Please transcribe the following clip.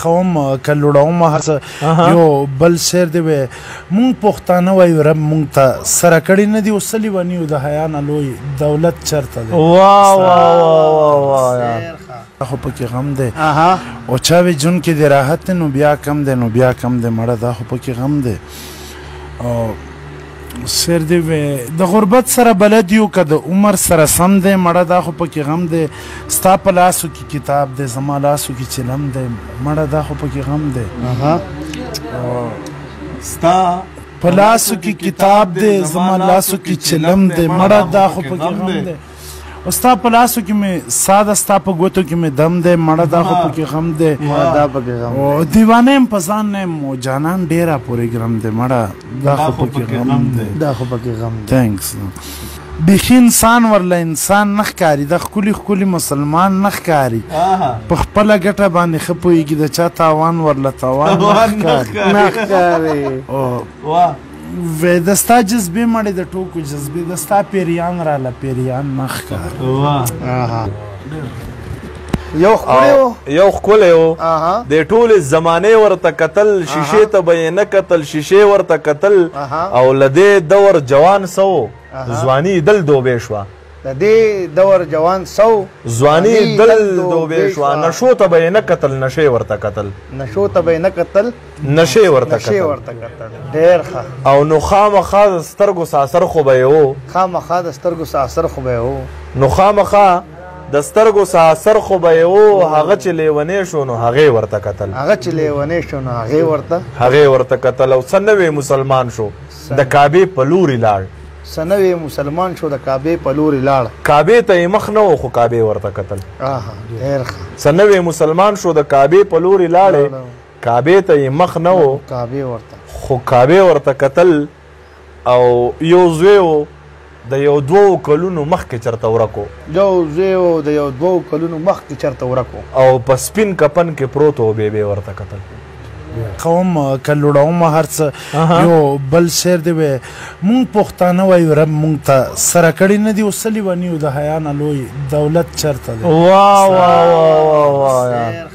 کوم که لوړوم هر څه. یو بل شعر دی وی، مونږ پښتانه وایو رب مونږ ته سره کړي نه دي، اوس لیوني یو د حیا نه لوی دولت چرته دی. وا وا وا وا وا یار. خو پکې غم دی او چا وی جون کې د راحت دی، نو بیا کم دی، نو بیا کم دی، مړه دا خو پکې غم دی. او شعر دی وی، د غربت سره بلد یو که د عمر سره سم دی، مړه دا خو پکې غم دی. ستا په لاسو کې کتاب دی، زما لاسو کې چلم دی، مړه دا خو پکې غم دی. ستا په لاسو کې کتاب دی، زما لاسو کې چلم دی، مړه دا خو پکې غم دی. او ستا په لاسو کې مې ساده، ستا په ګوتو کې مې دم دی، مړه دا خو پکې غم دی. دا پکې غم. او دیوانه یم په ځان نه یم، او جانان ډېره پورې ګرم دی، مړه دا خو پکې غم دی. دا خو پکې غم دی. Thanks. بیخي انسان ورله انسان نه ښکاري، د ښکلي ښکلي مسلمان نه ښکاري، په خپله ګټه باندې ښه پوهېږي، د چا تاوان ورله تاوان نه ښکاري. نه ښکاري. واه. وې د ستا جذبې مړې د ټوکو جذبې، د ستا پیریان راله پیریان نه ښکاري. واه. یو ښکلی و، یو ښکلی و، د ټولې زمانې ورته کتل، شیشې ته به یې نه کتل، شیشې ورته کتل. او له دې دور جوان سو، ځواني دل دوبې شوه. د دې دور جوان سو، ځواني دل دوبې شوه، نشو ته به یې نه کتل، نشې ورته کتل. نشو ته به یې نه کتل، نشې ورته نشې ورته کتل. ډېر ښه. او نو خامخا د سترګو ساسر خو به یې و، خامخا د سترګو ساسر خو به یې و، نو خامخا د سترګو ساسر خو به یې و، هغه چې لیونی شو نو هغې ورته کتل. هغه چې لیونی شو نو هغې ورته، هغې ورته کتل. او څه نوی مسلمان شو د کعبې په لوري لاړ. څه نوی مسلمان شو د کعبې په لوري لاړ. کعبې ته یې مخ نه و خو کعبې ورته کتل. ډېر ښه. څه نوی مسلمان شو د کعبې په لوري لاړې، کعبې ته یې مخ نه و کعبې ورته، خو کعبې ورته کتل. او یو زوی و د یو دوو کلونو مخکې چرته ورکو. یو زوی و د یو دوو کلونو مخکې چرته ورکو. او په سپین کفن کې پروت و، بېبې ورته کتل. کوم که لوړوم هر څه. یو بل شعر دی وی، مونږ پښتانه وایو رب مونږ ته سره کړي نه دي، اوس لیوني یو د حیا نه لوی دولت چرته دی. وا وا وا وا وا یار.